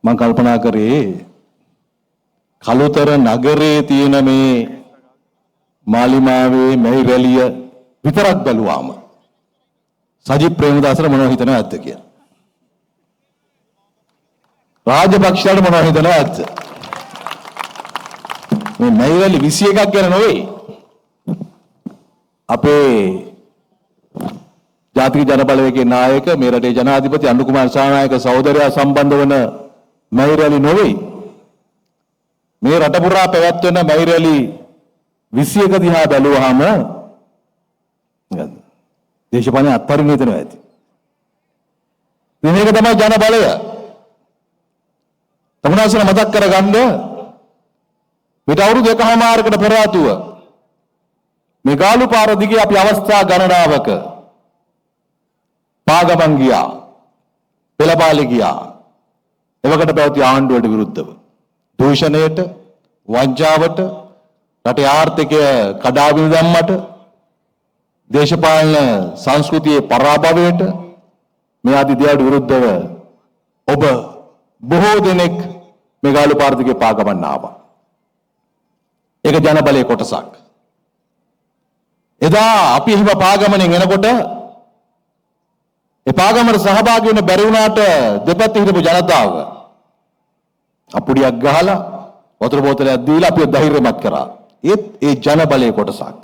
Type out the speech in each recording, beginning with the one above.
මං කල්පනා කරේ කලුතර නගරයේ තියෙන මේ මාලිමාවේ මැයි රැළිය විතරක් බැලුවාම සජිත් ප්‍රේමදාසට මොනව හිතනවද ඇත්ද කියලා. රාජපක්ෂලාට මොනව හිතනවද ඇත්ද? මේ මැයි රැලි 21ක් ගැන නෙවෙයි. අපේ ජාතික ජන බලවේගයේ නායක මේ රටේ ජනාධිපති අනුර කුමාර දිසානායක සහෝදරයා සම්බන්ධ වන මැයි රැලි නෙවෙයි. මේ රට පුරා පැවැත්වෙන මැයි රැලි 21 දිහා බැලුවාම මොකද්ද? දේශපාලනය අත්හරින්න හිතෙනවා ඇති. ඉතින් මේක තමයි ජන බලය. තමුනාසන මතක් කරගන්න, මීට අවුරුදු එකහමාරකට පෙර ආතුව මේ ගාලු පාර දිගේ අපි අවස්ථා ගණනාවක පාගමන් ගියා. පෙළපාලි ගියා. එවකට පැවති ආණ්ඩුවට විරුද්ධව. දූෂණයට, වංචාවට, රටේ ආර්ථිකය කඩාබිම දැම්මට, දේශපාලන සංස්කෘතියේ පරාභවයට, මේ ආදී දේවල්ට විරුද්ධව ඔබ බොහෝ දෙනෙක් මේ ගාලු පාර දිගේ පාගමන් ආවා. ඒක ජන බලයේ කොටසක්. එදා අපි එහෙම පාගමනෙන් එනකොට ඒ පාගමනට සහභාගී වෙන්න බැරි වුණාට දෙපැත්තේ හිටපු ජනතාව අප්පුඩියක් ගහලා වතුර බෝතලයක් දීලා අපිව ධෛර්යමත් කරා. ඒත් ඒ ජන බලයේ කොටසක්.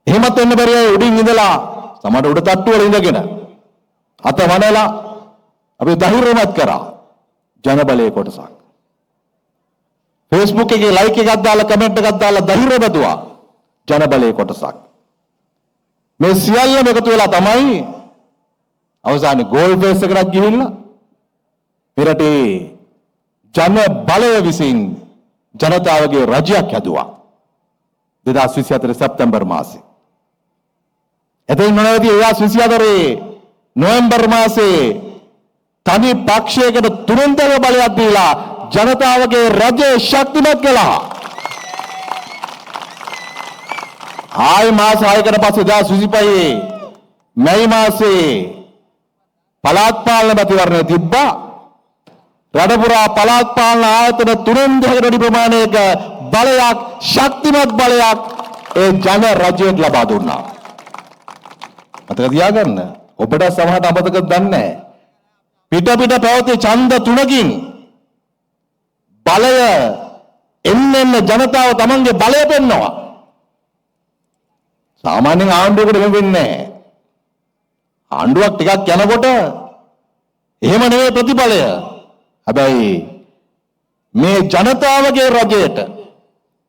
එහෙමත් වෙන්න බැරි අය උඩින් ඉඳලා, සමහර උඩ තට්ටු වල ඉඳගෙන අත වනලා අපි ධෛර්යමත් කරා. ජන බලයේ කොටසක්. Facebook එකේ ලයික් එකක් දාලා කමෙන්ට් එකක් දාලා ධෛර්ය බැදුවා. ජන බලයේ කොටසක්. මේ සියල්ලම එකතු වෙලා තමයි අවසානයේ ගෝල් ෆේස් එකකට ගිහිල්ලා මේ රටේ ජන බලය විසින් ජනතාවගේ රජයක් හැදුවා. 2024 සැප්තැම්බර් මාසේ. එතනින් නොනවතී 2024 නොවැම්බර් මාසේ තනි පක්ෂයකට තුනෙන් දෙක බලයක් දීලා ජනතාවගේ රජය ශක්තිමත් කළා. ආයෙ මාස 6කට පස්සේ 2025 මැයි මාසේ පළාත් පාලන මැතිවරණය තිබ්බා. රට පුරා පළාත් පාලන ආයතන තුනෙන් දෙකකට වැඩි ප්‍රමාණයක බලයක්, ශක්තිමත් බලයක් ඒ ජන රජයට ලබා දුන්නා. මතක තියාගන්න. ඔබට සමහරට අමතකද දන්නේ නැහැ. පිට පිට පැවති ඡන්ද තුනකින් බලය එන්න එන්න ජනතාව තමන්ගේ බලය පෙන්නවා. සාමාන්‍යයෙන් ආණ්ඩුවකට එහෙම වෙන්නේ නැහැ. ආණ්ඩුවක් ටිකක් යනකොට එහෙම නෙවෙයි ප්‍රතිඵලය. හැබැයි මේ ජනතාවගේ රජයට,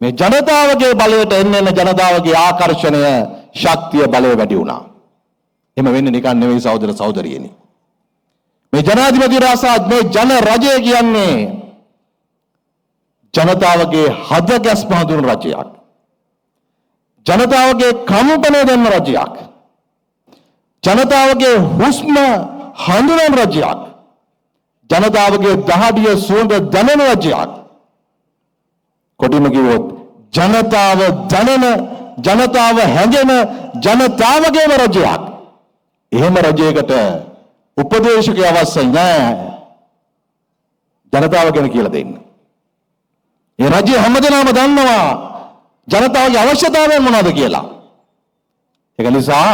මේ ජනතාවගේ බලයට එන්න එන්න ජනතාවගේ ආකර්ෂණය, ශක්තිය, බලය වැඩි වුණා. එහෙම වෙන්නේ නිකන් නෙවෙයි සහෝදර සහෝදරියනි. මේ ජනාධිපති රාසාත් මේ ජන රජය කියන්නේ ජනතාවගේ හද ගැස්ම හඳුනන රජයක්. ජනතාවගේ කම්පනය දෙන්න රජයක්. ජනතාවගේ හුස්ම හඳුනන රජයක්. ජනතාවගේ දහඩිය සුවඳ දැනෙන රජයක්. කොටිම කිව්වොත් ජනතාව දැනෙන, ජනතාව හැඟෙන, ජනතාවගේම රජයක්. එහෙම රජයකට උපදේශකය අවශ්‍ය නෑ ජනතාව ගැන කියලා දෙන්න. ඒ රජය හැමදෙනාම දන්නවා ජනතාවගේ අවශ්‍යතාවයන් මොනවද කියලා. ඒක නිසා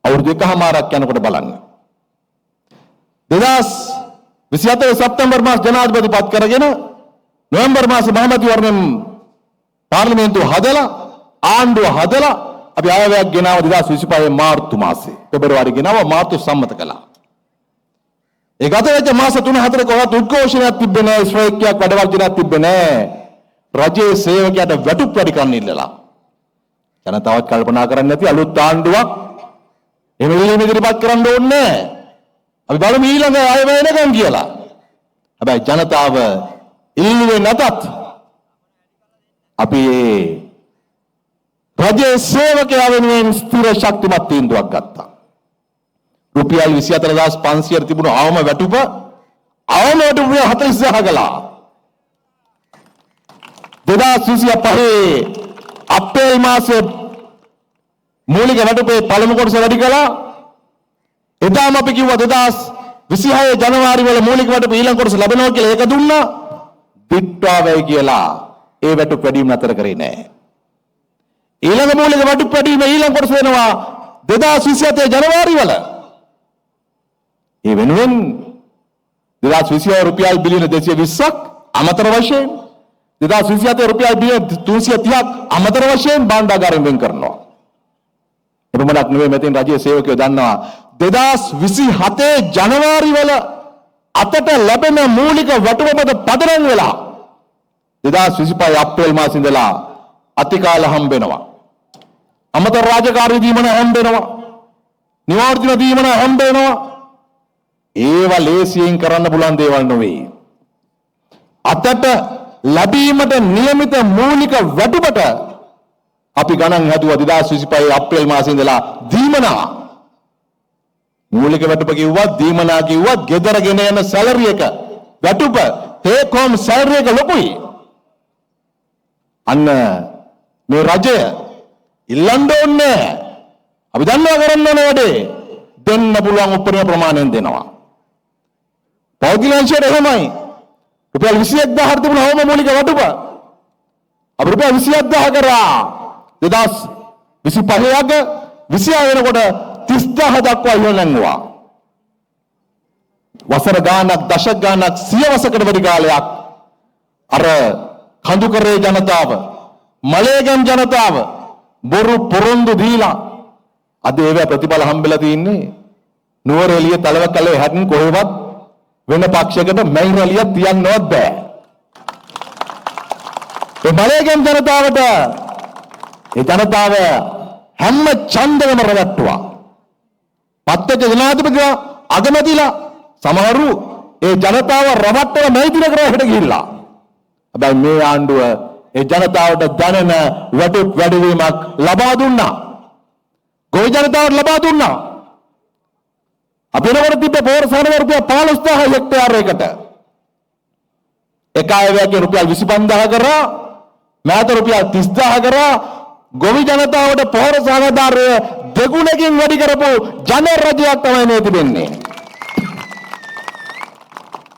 අවුරුදු එකහමාරක් යනකොට බලන්න. 2024 සැප්තැම්බර් මාස ජනාධිපති පත් කරගෙන නොවැම්බර් මාසේ මහමැතිවරණයෙන් පාර්ලිමේන්තුව හදලා ආණ්ඩුව හදලා අපි අයවැයක් ගෙනාව 2025 මාර්තු මාසේ. පෙබරවාරි ගෙනාව, මාර්තු සම්මත කළා. ඒ ගත වෙච්ච මාස 3-4 කොහොමත් උද්ඝෝෂණයක් තිබ්බේ නෑ, ස්ට්‍රයික් එකක් වැඩ වර්ජනයක් තිබ්බේ නෑ. රජයේ සේවකයාට වැටුප් වැඩි කරන්න ඉල්ලලා. ජනතාවත් කල්පනා කරන්නේ නැති අලුත් ආණ්ඩුවක් එහෙම ඉල්ලීම ඉදිරිපත් කරන්න ඕනේ නෑ. අපි බලමු ඊළඟ අයවැය එනකන් කියලා. හැබැයි ජනතාව ඉල්ලුවේ නැතත් අපි ඒ රජයේ සේවකයා වෙනුවෙන් ස්ථිර ශක්තිමත් තීන්දුවක් ගත්තා. රුපියල් 24,500 තිබුණු අවම වැටුප, අවම වැටුප රුපියල් 40,000 කළා. 2025 අප්‍රේල් මාසේ මූලික වැටුපේ පළමු කොටස වැඩි කළා. එදාම අපි කිව්වා 26 ජනවාරි වල මූලික වැටුප ඊළඟ කොටස ලැබෙනවා කියලා ඒක දුන්නා. දිට්ඨා වෙයි කියලා ඒ වැටුප් වැඩිවීම නතර කරේ නෑ. ඊළඟ මූලික වැටුප් වැඩිවීම ඊළඟ කොටස වෙනවා 2027 ජනවාරි වල. ඒ වෙනුවෙන් 2026 රුපියල් බිලියන 220ක් අමතර වශයෙන්, 2027 රුපියල් බිලියන 330ක් අමතර වශයෙන් භාණ්ඩාගාරයෙන් වෙන් කරනවා. එපමණක් නෙවෙයි, මෙතෙන් රජයේ සේවකයෝ දන්නවා 2027 ජනවාරි වල අතට ලැබෙන මූලික වැටුප මත පදනම් වෙලා 2025 අප්‍රේල් මාසෙ ඉඳලා අතිකාල හම්බෙනවා. අමතර රාජකාරී දීමන හම්බෙනවා. නිවර්තින දීමන හම්බෙනවා. ඒවා ලේසියෙන් කරන්න පුළුවන් දේවල් නෙවෙයි. අතට ලැබීමට නියමිත මූලික වැටුපට අපි ගණන් හැදුවා 2025 අප්‍රේල් මාසෙ ඉඳලා දීමනා. මූලික වැටුප කිව්වත් දීමනා කිව්වත් ගෙදර ගෙන යන සැලරි එක, වැටුප, ටේක් හෝම් සැලරි එක ලොකුයි. අන්න මේ රජය ඉල්ලන්න ඕනේ. අපි දන්නවා කරන්න ඕන වැඩේ. දෙන්න පුළුවන් උපරිම ප්‍රමාණයෙන් දෙනවා. පෞද්ගලික අංශයට එහෙමයි. රුපියල් 21000 තිබුණ අවම මූලික වැටුප අපි රුපියල් 27000 කරා. 2025 අග 26 වෙනකොට 30000 දක්වා ඉහළ නැංගුවා. වසර ගානක්, දශක ගානක්, සියවසකට වැඩි කාලයක් අර කඳුකරේ ජනතාව, මලයගම් ජනතාව බොරු පොරොන්දු දීලා අද ඒවා ප්‍රතිඵල හම්බෙලා තින්නේ. නුවරඑළිය තලවකලේ හැටින් කොහෙවත් වෙන පක්ෂයකට මැයි රැළියක් තියන්නවත් බෑ. ඒ මලයගම් ජනතාවට, ඒ ජනතාව හැම ඡන්දෙම රවට්ටුවා. පත්වෙච්ච ජනාධිපතිලා, අගමැතිලා සමහරු ඒ ජනතාව රවට්ටලා මැයිදින කරා හෙට ගිහිල්ලා. හැබැයි මේ ආණ්ඩුව ඒ ජනතාවට දැනෙන වැටුප් වැඩිවීමක් ලබා දුන්නා. ගොවි ජනතාවට ලබා දුන්නා. අපි එනකොට තිබ්බ පෝර සහන රුපියල් 15000 හෙක්ටයාර් එකට. එක අයවැයකින් රුපියල් 25000 කරා, මෑත රුපියල් 30000 කරා. ගොවි ජනතාවට පොහොර සහනාධාරය දෙගුණකින් වැඩි කරපු ජන රජයක් තමයි මේ තිබෙන්නේ.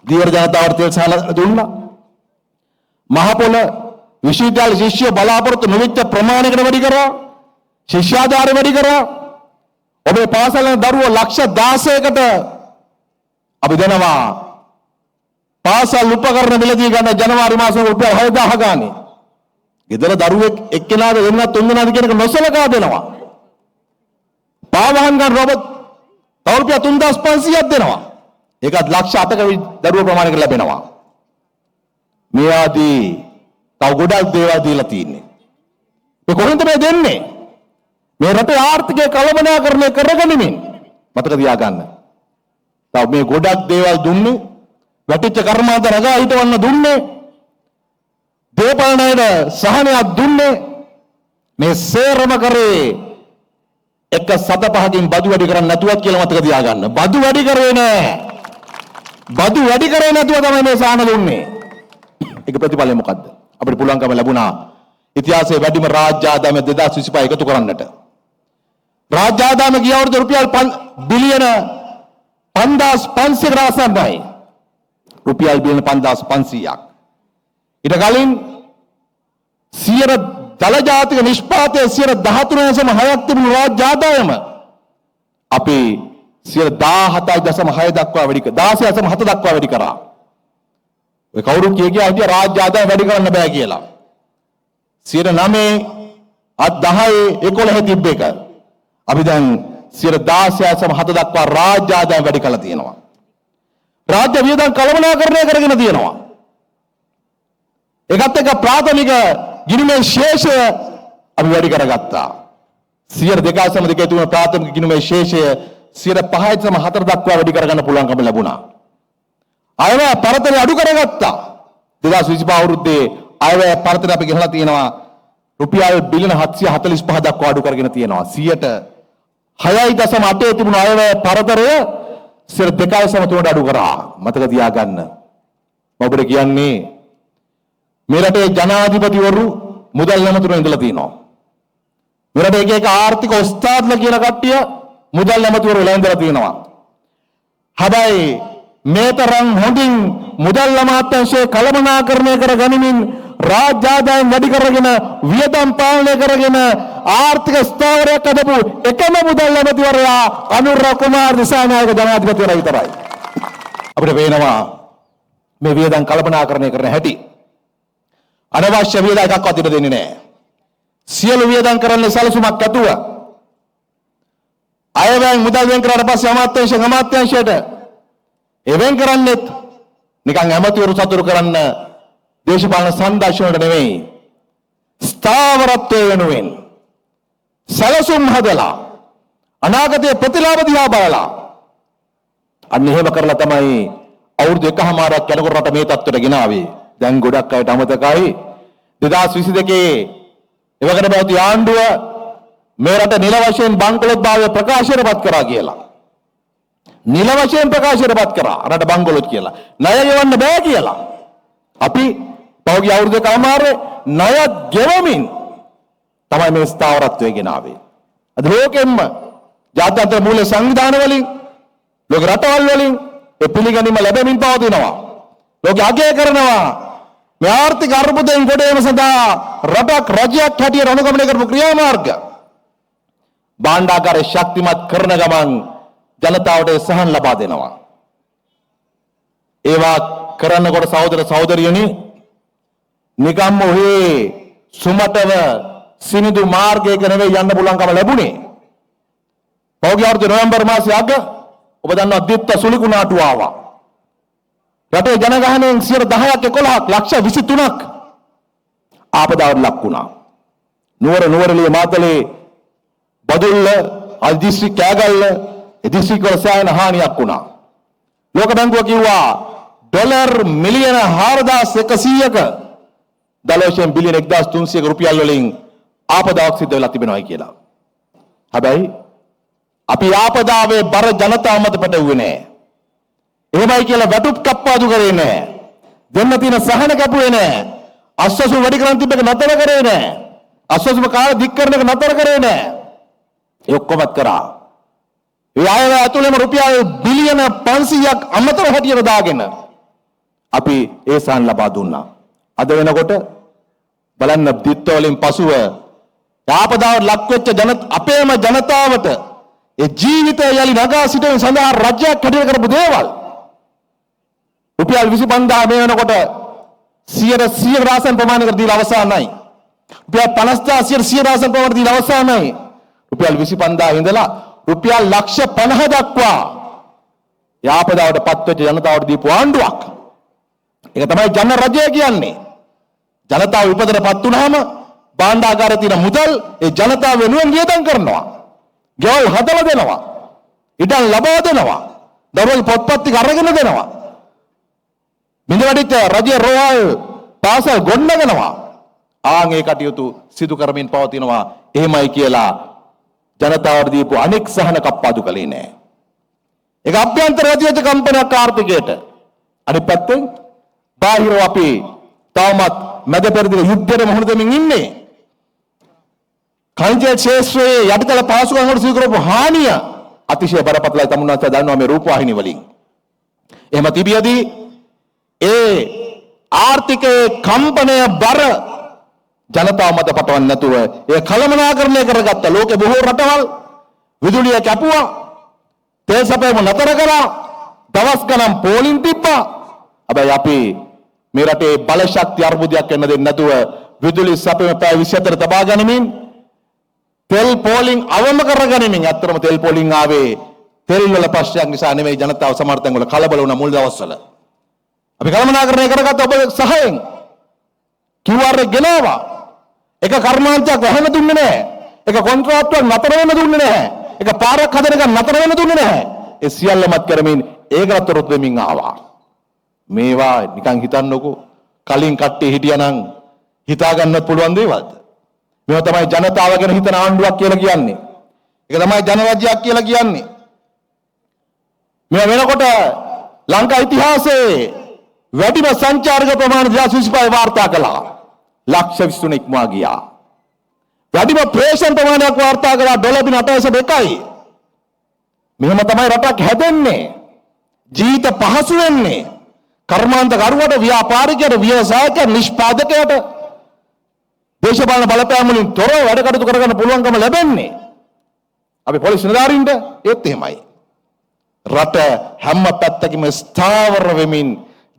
දීවර ජනතාවට තෙල් සහන දුන්නා. මහපොළ විශ්වවිද්‍යාල ශිෂ්‍ය බලාපොරොත්තු නොවෙච්ච ප්‍රමාණයකට වැඩි කරා. ශිෂ්‍යාධාරය වැඩි කරා. ඔබේ පාසල් යන දරුවෝ ලක්ෂ 16කට අපි දෙනවා පාසල් උපකරණ මිලදී ගන්න ජනවාරි මාසෙ රුපියල් 6000 ගානේ. ගෙදර දරුවෙක් එක්කෙනාද දෙන්නා තුන් දෙනාද කියන එක නොසලකා දෙනවා. පාවහන් ගන්න රොබට් තව රුපියල් 3500ක් දෙනවා. ඒකත් ලක්ෂ 8ක දරුවෝ ප්‍රමාණයකට ලැබෙනවා. මේ ආදී තව ගොඩක් දේවල් දීලා තියෙන්නේ. මේ කොහෙන්ද මේ දෙන්නේ? මේ රටේ ආර්ථිකය කළමනාකරණය කරගනිමින්. මතක තියාගන්න. තව මේ ගොඩක් දේවල් දුන්නේ, වැටිච්ච කර්මාන්ත රගා හිටවන්න දුන්නේ, දේපාලන අයට සහනයක් දුන්නේ, මේ සේරම කරේ එක සත පහකින් බදු වැඩි කරන්න නැතුවත් කියලා මතක තියාගන්න. බදු වැඩි කරේ නෑ. බදු වැඩි කරේ නැතුව තමයි මේ සහන දුන්නේ. ඒක ප්‍රතිඵලය මොකද්ද? අපිට පුළුවන්කම ලැබුණා ඉතිහාසයේ වැඩිම රාජ්‍ය ආදායම 2025 එකතු කරන්නට. රාජ්‍ය ආදායම ගිය අවුරුද්ද රුපියල් බිලියන 5500කට ආසන්නයි. රුපියල් බිලියන 5500ක්. ඊට කලින් සියයට දළ ජාතික නිෂ්පාදනය 13.6ක් තිබුණු රාජ්‍ය ආදායම අපි 17.6 දක්වා වැඩි, 16.7 දක්වා වැඩි කරා. ඔය කවුරු කිය කියා හිටියා රාජ්‍ය ආදායම වැඩි කරන්න බෑ කියලා. 9 10 11 තිබ්බ එක අපි දැන් 16.7 දක්වා රාජ්‍ය ආදායම වැඩි කරලා තියෙනවා. රාජ්‍ය වියදම් කළමනාකරණය කරගෙන තියෙනවා. ඒකත් එක්ක ප්‍රාථමික ගිණුමේ ශේෂය අපි වැඩි කරගත්තා. 2.2 තිබුණ ප්‍රාථමික ගිණුමේ ශේෂය 5.4 දක්වා වැඩි කරගන්න පුළුවන්කම ලැබුණා. අයවැය පරතරය අඩු කරගත්තා. 2025 අවුරුද්දේ අයවැය පරතරය අපි ගෙනලා තියෙනවා රුපියල් බිලියන 745 දක්වා අඩු කරගෙන තියෙනවා. 6.8 තිබුණු අයවැය පරතරය 2.3ට අඩු කරා. මතක තියාගන්න. මම ඔබට කියන්නේ මේ රටේ ජනාධිපතිවරු මුදල් ඇමතුරු ඉඳලා තියෙනවා. මේ රටේ එක එක ආර්ථික ඔස්තාද්ලා කියන කට්ටිය මුදල් ඇමතිවරු වෙලා ඉඳලා තියෙනවා. හැබැයි මේ තරම් හොඳින් මුදල් අමාත්‍යාංශය කළමනාකරණය කර ගනිමින් රාජ්‍ය ආදායම් වැඩි කරගෙන වියදම් පාලනය කරගෙන ආර්ථික ස්ථාවරයක් හදපු එකම මුදල් ඇමතිවරයා අනුර කුමාර දිසානායක ජනාධිපතිවරයා විතරයි. අපිට පේනවා මේ වියදම් කළමනාකරණය කරන හැටි. අනවශ්‍ය වියදම් එකක්වත් ඉඩ දෙන්නේ නැහැ. සියලු වියදම් කරන්නේ සැලසුමක් ඇතුව. අයවැයෙන් මුදල් වෙන් කරාට පස්සේ අමාත්‍යාංශයෙන් අමාත්‍යාංශයට ඒ වෙන් කරන්නේත් නිකන් ඇමතිවරු සතුරු කරන්න දේශපාලන සංදර්ශන වලට නෙවෙයි. ස්ථාවරත්වය වෙනුවෙන් සැලසුම් හදලා අනාගතයේ ප්‍රතිලාභ දිහා බලලා අන්න එහෙම කරලා තමයි අවුරුදු එකහමාරක් යනකොට රට මේ තත්ත්වයට ගෙනාවේ. දැන් ගොඩක් අයට අමතකයි 2022 එවකට පැවති ආණ්ඩුව මේ රට නිල වශයෙන් බංකොලොත් භාවය ප්‍රකාශයට පත් කරා කියලා. නිල වශයෙන් ප්‍රකාශයට පත් කරා රට බංකොලොත් කියලා. ණය ගෙවන්න බෑ කියලා. අපි පහුගිය අවුරුදු එකහමාරේ ණයත් ගෙවමින් තමයි මේ ස්ථාවරත්වය ගෙනාවේ. අද ලෝකෙම්ම ජාත්‍යන්තර මූල්‍ය සංවිධාන වලින්, ලෝක රටවල් වලින් ඒ පිළිගැනීම ලැබෙමින් පවතිනවා. ලෝකෙ අගය කරනවා මේ ආර්ථික අර්බුදයෙන් ගොඩ ඒම සඳහා රටක් රජයක් හැටියට අනුගමනය කරපු ක්‍රියාමාර්ග. භාණ්ඩාගාරය ශක්තිමත් කරන ගමන් ජනතාවට ඒ සහන් ලබා දෙනවා. ඒවා කරන්නකොට සහෝදර සහෝදරියනි, නිකම්ම ඔහේ සුමටව සිනිඳු මාර්ගයක නෙවෙයි යන්න පුළුවන්කම ලැබුණේ. පහුගිය අවුරුදු නොවැම්බර් මාසයේ අග ඔබ දන්නවා දිත්ත සුලිකුණාටුව ආවා. රටේ ජනගහනයෙන් 10ක් 11ක් ලක්ෂ 23ක් ආපදාවට ලක් වුණා. නුවර, නුවරඑළිය, මාතලේ, බදුල්ල, අල් දිස්ත්‍රික් කෑගල්ල, ඒ දිස්ත්‍රික් වල සෑහෙන හානියක් වුණා. ලෝක බැංකුව කිව්වා ඩොලර් මිලියන 4100ක, දළ වශයෙන් බිලියන 1300ක රුපියල් වලින් ආපදාවක් සිද්ධ වෙලා තිබෙනවායි කියලා. හැබැයි අපි ආපදාවේ බර ජනතාව මත පැටවුවේ නෑ. එහෙමයි කියලා වැටුප් කප්පාදු කරේ නෑ. දෙන්න තියෙන සහන කැපුවේ නෑ. අස්වසු වැඩි කරන් තිබ්බ එක නතර කරේ නෑ. අස්වසුම කාල දික් කරන එක නතර කරේ නෑ. ඒ ඔක්කොමත් කරා. ඒ අයව ඇතුළේම රුපියල් බිලියන 500ක් අමතර හැටියට දාගෙන අපි ඒ සහන ලබා දුන්නා. අද වෙනකොට බලන්න, දිත්ත වලින් පසුව ආපදාවට ලක් වෙච්ච අපේම ජනතාවට ඒ ජීවිතය යලි නගා සිටීම සඳහා රජයක් හැටියට කරපු දේවල් රුපියල් 25,000 මේ වෙනකොට 100 100 ආසන්න ප්‍රමාණයකට දීලා අවසానයි. රුපියල් 50,000 100 100 ආසන්න ප්‍රමාණයට දීලා අවසానයි. රුපියල් 25,000 ඉඳලා රුපියල් ලක්ෂ 50 දක්වා යාපදාවට පත්වෙච්ච ජනතාවට දීපු ආණ්ඩුවක්. ඒක තමයි ජන රජය කියන්නේ. ජනතාව විපතට පත් වුනහම භාණ්ඩාගාරයේ තියෙන මුදල් ඒ ජනතාව වෙනුවෙන් වියදම් කරනවා. ගෙවල් හදලා දෙනවා. ඉඩම් ලබා දෙනවා. දරුවන්ගේ පොත්පත් ටික අරගෙන දෙනවා. බිඳවැටිච්ච රජයේ රෝහල් පාසල් ගොඩනගනවා. ආන් ඒ කටයුතු සිදු කරමින් පවතිනවා. එහෙමයි කියලා ජනතාවට දීපු අනෙක් සහන කප්පාදු කළේ නෑ. ඒක අභ්‍යන්තර ඇතිවෙච්ච කම්පනයක් ආර්ථිකයට. අනිත් පැත්තෙන් බාහිරව අපි තවමත් මැද පෙරදිග යුද්ධයට මුහුණ දෙමින් ඉන්නේ. ඛනිජ ක්ෂේත්‍රයේ යටිතල පහසුකම් වලට සිදු කරපු හානිය අතිශය බරපතලයි, තමුන්නාන්සේ දන්නවා මේ රූපවාහිනී වලින්. එහෙම තිබියදී ඒ ආර්ථිකයේ කම්පනය බර ජනතාව මත පටවන්නේ නැතුව ඒ කළමනාකරණය කරගත්ත. ලෝකේ බොහෝ රටවල් විදුලිය කැපුවා, තෙල් සපයම නතර කරා, දවස් ගණන් පෝලිං තිබ්බා. හැබැයි අපි මේ රටේ බලශක්ති අර්බුදයක් වෙන්න දෙන්නේ නැතුව විදුලි සපයම පැය 24 තබා ගනිමින්, තෙල් පෝලිං අවම කරගනිමින්. ඇත්තටම තෙල් පෝලිං ආවේ තෙල් වල ප්‍රශ්නයක් නිසා නෙමෙයි, ජනතාව සමහර තැන්වල කලබල වුණා මුල් දවස්වල. අපි කළමනාකරණය කරගත්ත ඔබ සහයෙන් QR එක ගෙනාවා. එක කර්මාන්තයක් වහන්න දුන්නේ නැහැ. එක කොන්ත්‍රාත්තුවක් නතර වෙන්න දුන්නේ නැහැ. එක පාරක් හදන එක නතර වෙන්න දුන්නේ නැහැ. ඒ සියල්ලමත් කරමින් ඒකටත් ඔරොත්තු දෙමින් ආවා. මේවා නිකන් හිතන්නකෝ, කලින් කට්ටිය හිටියානම් හිතා ගන්නත් පුළුවන් දේවල්ද? මේවා තමයි ජනතාව ගැන හිතන ආණ්ඩුවක් කියලා කියන්නේ. ඒක තමයි ජනරජයක් කියලා කියන්නේ. මේවා වෙනකොට ලංකා ඉතිහාසයේ වැඩිම සංචාරක ප්‍රමාණය 2025 වාර්තා කළා. ලක්ෂ 23 ඉක්මවා ගියා. වැඩිම ප්‍රේෂණ ප්‍රමාණයක් වාර්තා කළා, ඩොලර් බිලියන 8.1යි. මෙහෙම තමයි රටක් හැදෙන්නේ. ජීවිත පහසු වෙන්නේ. කර්මාන්තකරුවට, ව්‍යාපාරිකයට, ව්‍යවසායකයට, නිෂ්පාදකයට දේශපාලන බලපෑම් වලින් තොරව වැඩ කටයුතු කරගන්න පුළුවන්කම ලැබෙන්නේ. අපි පොලිස් නිලධාරීන්ට ඒත් එහෙමයි. රට හැම පැත්තකින්ම ස්ථාවර වෙමින්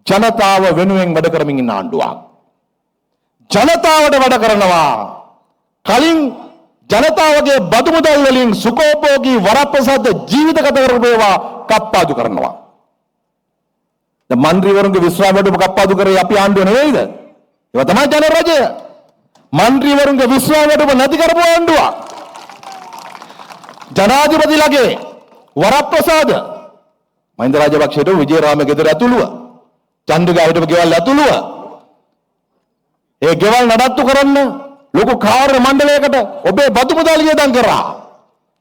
ජනතාව වෙනුවෙන් වැඩ කරමින් ඉන්න ආණ්ඩුවක්. ජනතාවට වැඩ කරනවා. කලින් ජනතාවගේ බදු මුදල් වලින් සුඛෝපභෝගී වරප්‍රසාද ජීවිත ගත කරපු ඒවා කප්පාදු කරනවා. දැන් මන්ත්‍රීවරුන්ගේ විශ්‍රාම වැඩුම කප්පාදු කරේ අපි ආණ්ඩුව නෙවෙයිද? ඒවා තමයි ජන රජය. මන්ත්‍රීවරුන්ගේ විශ්‍රාම වැඩුම නැති කරපු ආණ්ඩුවක්. ජනාධිපතිලගේ වරප්‍රසාද මහින්ද රාජපක්ෂයට විජේරාම ගෙදර ඇතුළුව, චන්ද්‍රිකා හිටපු ගෙවල් ඇතුළුව ඒ ගෙවල් නඩත්තු කරන්න ලොකු කාර්ය මණ්ඩලයකට ඔබේ බදු මුදල් වියදම් කරා.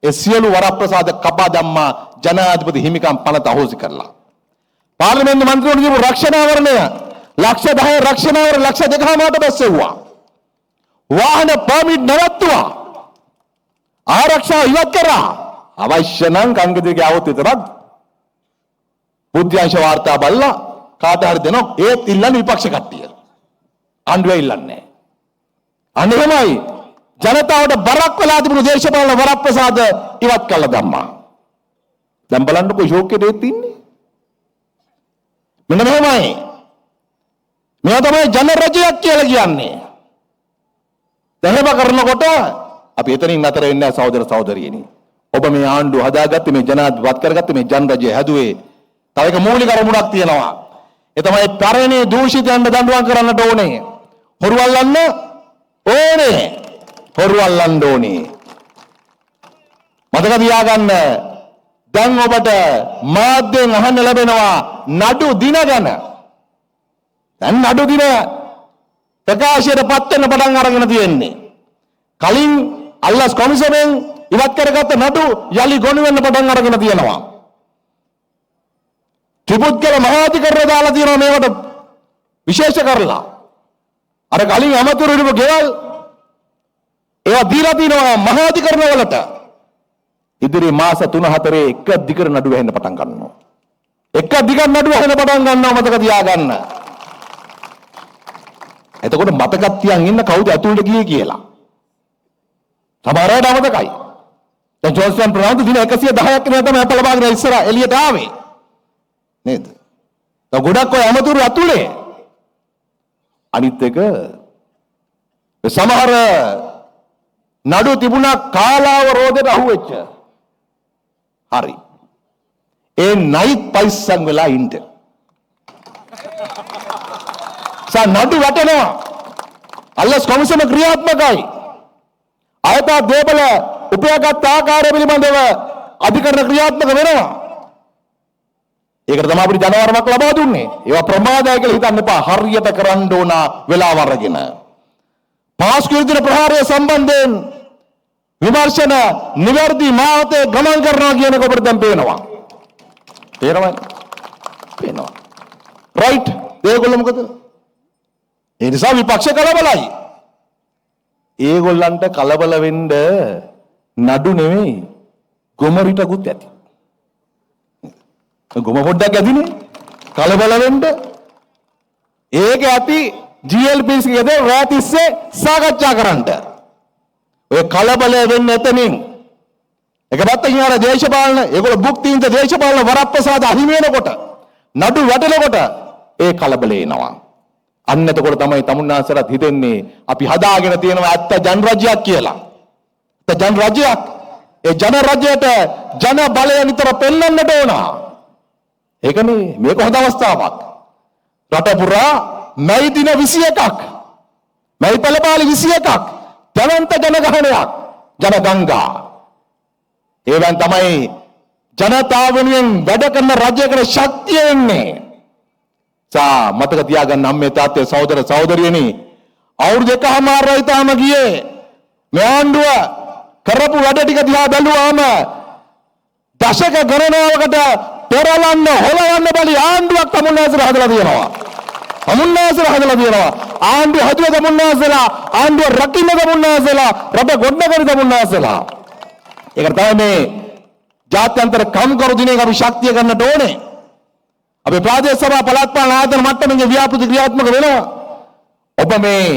ඒ සියලු වරප්‍රසාද කපා දැම්මා ජනාධිපති හිමිකම් පනත අහෝසි කරලා. පාර්ලිමේන්තු මන්ත්‍රීවරුන් දීපු රක්ෂණාවරණය ලක්ෂ 10 රක්ෂණාවරණ ලක්ෂ 2.5ට බැස්සෙව්වා. වාහන පර්මිට් නවත්තුවා. ආරක්ෂාව ඉවත් කරා. අවශ්‍ය නම් කංගදිගේ ආවොත් විතරක් බුද්ධ්‍යංශ වාර්තා බලලා කාට හරි දෙනවා. ඒත් ඉල්ලන්නේ විපක්ෂ කට්ටිය. ආණ්ඩුවේ ඉල්ලන්නේ නැහැ. අන්න එහෙමයි ජනතාවට බරක් වෙලා තිබුණු දේශපාලන වරප්‍රසාද ඉවත් කළා දැම්මා. දැන් බලන්නකෝ ෂෝක් එකේ ඒත් ඉන්නේ. මෙන්න මෙහෙමයි. මේවා තමයි ජන රජයක් කියලා කියන්නේ. දැන් එහෙම කරනකොට අපි එතනින් නතර වෙන්නේ නැහැ සහෝදර සහෝදරියනි. ඔබ මේ ආණ්ඩුව හදාගත්තේ, මේ ජනාධිපතිවත් කරගත්තේ, මේ ජන රජය හැදුවේ. තව එක මූලික අරමුණක් තියෙනවා. ඒ තමයි පැරණි දූෂිතයන්ට දඬුවම් කරන්නට ඕනේ. හොරු අල්ලන්න ඕනේ. හොරු අල්ලන්න ඕනේ. මතක තියාගන්න. දැන් ඔබට මාධ්‍යෙන් අහන්න ලැබෙනවා නඩු දින ගැන. දැන් නඩු දින ප්‍රකාශයට පත් වෙන්න පටන් අරගෙන තියෙන්නේ. කලින් අල්ලස් කොමිසමෙන් ඉවත් කරගත්ත නඩු යලි ගොනු වෙන්න පටන් අරගෙන තියෙනවා. ත්‍රිපුද්ගල මහාධිකරණ දාලා තියෙනවා මේවට විශේෂ කරලා. අර කලින් ඇමතිවරු හිටපු ගෙවල් ඒවා දීලා තියෙනවා මහාධිකරණ වලට. ඉදිරි මාස 3-4 එක දිගට නඩු වැහෙන්න පටන් ගන්නවා. එක දිගට නඩු වැහෙන්න පටන් ගන්නවා මතක තියාගන්න. එතකොට මතකක් තියන් ඉන්න කවුද ඇතුළට ගියේ කියලා. සමහර අයට අමතකයි. දැන් ජෝන්සන් ප්‍රනාන්දු දින 110ක් වෙනවා තමයි අප ලබාගෙන ඉස්සර එළියට ආවේ. නේද? දැන් ගොඩක් ඔය ඇමතුරු ඇතුලේ. අනිත් එක සමහර නඩු තිබුණා කාලාවරෝධයට අහුවෙච්ච. හරි. ඒ නයිත් පයිස්සන් වෙලා ඉන්න. සා නඩු වැටෙනවා. අල්ලස් කොමිසම ක්‍රියාත්මකයි. අයථා දේපල උපයාගත් ආකාරය පිළිබඳව අධිකරණ ක්‍රියාත්මක වෙනවා. ඒකට තමයි අපිට ජනවරමක් ලබා දුන්නේ. ඒවා ප්‍රමාදයි කියලා හිතන්න එපා. හරියට කරන්න ඕන වෙලාව අරගෙන. පාස්කු දින ප්‍රහාරය සම්බන්ධයෙන් විමර්ශන නිවැරදි මාවතේ ගමන් කරනවා කියන එක ඔබට දැන් පේනවා. පේනවද? පේනවා. රයිට්. ඒගොල්ලෝ මොකද? ඒ නිසා විපක්ෂ කලබලයි. ඒගොල්ලන්ට කලබල වෙන්න නඩු නෙමෙයි ගොමරිටකුත් ඇති. ගොම පොඩ්ඩක් ඇතිනේ. කලබල වෙන්න. ඒක ඇති GLPC ගෙදර රෑ තිස්සේ සාකච්ඡා කරන්න. ඔය කලබලය වෙන්නේ එතනින්. එක පැත්තකින් අර දේශපාලන ඒගොල්ලෝ භුක්තිින්ද දේශපාලන වරප්‍රසාද අහිමි වෙනකොට නඩු වැටෙනකොට ඒ කලබලය එනවා. අන්න එතකොට තමයි තමුන්නාන්සලත් හිතෙන්නේ අපි හදාගෙන තියෙනවා ඇත්ත ජන රජයක් කියලා. ඇත්ත ජන රජයක්. ඒ ජන රජයට ජන බලය නිතර පෙන්වන්නට ඕන. ඒකනේ මේක හොඳ අවස්ථාවක්. රට පුරා මැයි දින 21ක් මැයි පළපාලි 21ක් දැවැන්ත ජනගහනයක් ජනගංගා. ඒවෙන් තමයි ජනතාව වෙනුවෙන් වැඩ කරන රජයකට ශක්තිය එන්නේ. සා මතක තියාගන්න අම්මේ තාත්තේ සහෝදර සහෝදරියනි, අවුරුදු එකහමාරයි තාම ගියේ. මේ ආණ්ඩුව කරපු වැඩ ටික දිහා බැලුවාම දශක ගණනාවකට පෙරලන්න හොලවන්න බැරි ආණ්ඩුවක් තමුන්නාන්සේලා හදලා තියෙනවා. තමුන්නාන්සේලා හදලා තියෙනවා. ආණ්ඩුව හදුව තමුන්නාන්සේලා, ආණ්ඩුව රකින්න තමුන්නාන්සේලා, රට ගොඩනගන තමුන්නාන්සේලා. ඒකට තමයි මේ ජාත්‍යන්තර කම්කරු දිනයක අපි ශක්තිය ගන්නට ඕනේ. අපේ ප්‍රාදේශ සභා, පළාත් පාලන ආයතන මට්ටමින් ව්‍යාපෘති ක්‍රියාත්මක වෙනවා. ඔබ මේ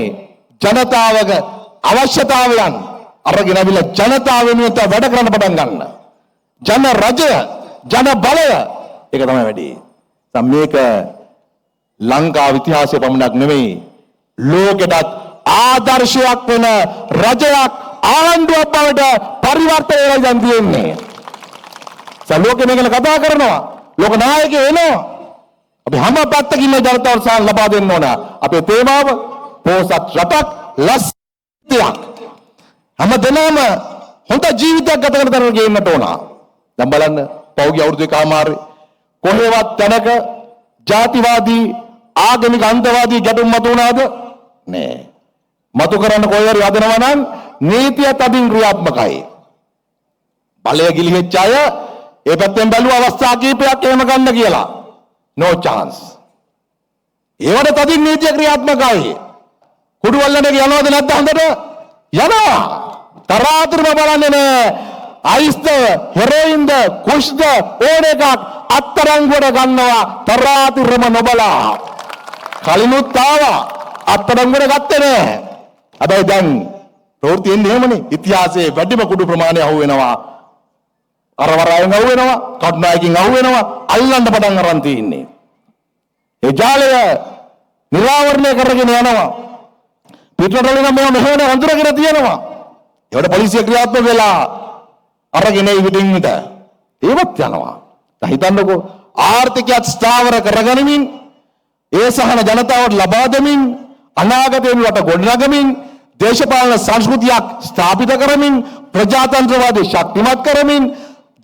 ජනතාවගේ අවශ්‍යතාවයන් අරගෙන අවිලා ජනතාව වෙනුවෙන් තව වැඩ කරන්න පටන් ගන්න. ජන රජය, ජන බලය, ඒක තමයි වැඩි. දැන් මේක ලංකාව ඉතිහාසය පමණක් නෙමෙයි, ලෝකෙටත් ආදර්ශයක් වෙන රජයක්, ආණ්ඩුවක් බවට පරිවර්තනය වෙලා දැන් තියෙන්නේ. දැන් ලෝකෙ මේ ගැන කතා කරනවා. ලෝක නායකයෝ එනවා. අපි හැම පැත්තකින්ම ජනතාවට සහන ලබා දෙන්න ඕන. අපේ තේමාව පෝසත් රටක්, ලස්සනයක්. හැම දෙනාම හොඳ ජීවිතයක් ගත කරන තරමට ගේන්නට ඕන. දැන් බලන්න, පහුගිය අවුරුදු එකමාරේ කොහෙවත් තැනක ජාතිවාදී, ආගමික අන්තවාදී ගැටුම් මතු වුණාද? නෑ. මතු කරන්න කොහේ හරි හදනවා නම් නීතිය තදින් ක්‍රියාත්මකයි. බලය ගිලිහෙච්ච අය ඒ පැත්තෙන් බැලුව අවස්ථා කීපයක් එහෙම ගන්න කියලා. No chance. ඒවට තදින් නීතිය ක්‍රියාත්මකයි. කුඩු අල්ලන එක යනවද නැද්ද හොඳට? යනවා. තරාතිරම බලන්නේ නෑ. අයිස්ද, හෙරොයින්ද, කුෂ්ද, ඕන එකක් අත්අඩංගුවට ගන්නවා තරාතිරම නොබලා. කලිනුත් ආවා. අත්අඩංගුවට ගත්තේ නෑ. හැබැයි දැන් ප්‍රවෘත්ති එන්නේ එහෙමනේ. ඉතිහාසයේ වැඩිම කුඩු ප්‍රමාණය අහු වෙනවා. අර වරායෙන් අහු වෙනවා, කටුනායකින් අහු වෙනවා, අල්ලන්න පටන් අරන් තියෙන්නේ. ඒ ජාලය නිරාවරණය කරගෙන යනවා. පිටරටවල නම් මේවා මෙහෙම හඳුනගෙන තියෙනවා. ඒවට පොලිසිය ක්‍රියාත්මක වෙලා අරගෙන ඒ විදිහින් විට ඒවත් යනවා. දැන් හිතන්නකෝ, ආර්ථිකයත් ස්ථාවර කරගනිමින්, ඒ සහන ජනතාවට ලබා දෙමින්, අනාගතයේ රට ගොඩනගමින්, දේශපාලන සංස්කෘතියක් ස්ථාපිත කරමින්, ප්‍රජාතන්ත්‍රවාදී ශක්තිමත් කරමින්,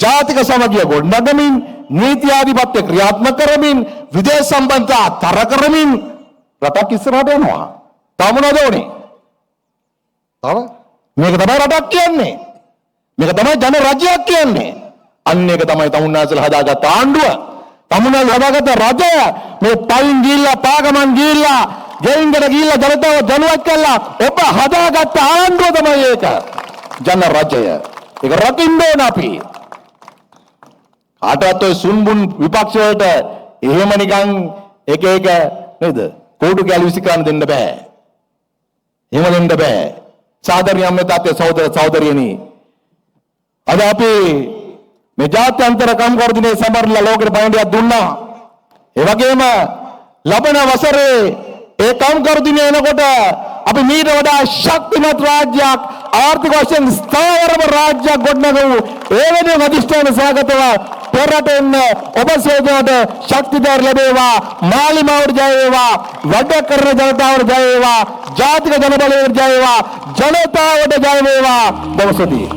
ජාතික සමගිය ගොඩනගමින්, නීති ආධිපත්‍ය ක්‍රියාත්මක කරමින්, විදේශ සම්බන්ධතා තර කරමින් රටක් ඉස්සරහට යනවා. තව මොනවද ඕනේ? තව මේක තමයි රටක් කියන්නේ. මේක තමයි ජන රජයක් කියන්නේ. අන්න ඒක තමයි තමුන්නාසලා හදාගත්ත ආණ්ඩුව. තමුන්නාසලා හදාගත්ත රජය. මේ පයින් ගිහිල්ලා, පාගමන් ගිහිල්ලා, ගෙයින්කට ගිහිල්ලා ජනතාව දැනුවත් කළා. ඔබ හදාගත්ත ආණ්ඩුව තමයි ඒක. ජන රජය. ඒක රකින්න ඕන අපි. කාටවත් ඔය සුන්බුන් විපක්ෂ වලට එහෙම නිකන් එක එක නේද? කෝටු කැලි විසි කරන්න දෙන්න බෑ. එහෙම දෙන්න බෑ. සාදරණීය අම්මේ, තාත්තේ, සහෝදර සහෝදරියනි, අද අපි මේ ජාත්‍යන්තර කම්කරු දිනේ සමරලා ලෝකෙට පණිවිඩයක් දුන්නා. ඒ වගේම ලබන වසරේ ඒ කම්කරු දිනේ එනකොට අපි මීට වඩා ශක්තිමත් රාජ්‍යයක්, ආර්ථික වශයෙන් ස්ථාවරම රාජ්‍යයක් ගොඩනගමු. ඒ වෙනුවෙන් අධිෂ්ඨාන සහගතව පෙරට එන්න ඔබ සියලු දෙනාට ශක්ති ධෛර්ය ලැබේවා. මාලිමාවට ජය වේවා. වැඩ කරන ජනතාවට ජය වේවා. ජාතික ජනබලයට ජය වේවා. ජනතාවට ජය වේවා. බොහොම ස්තුතියි.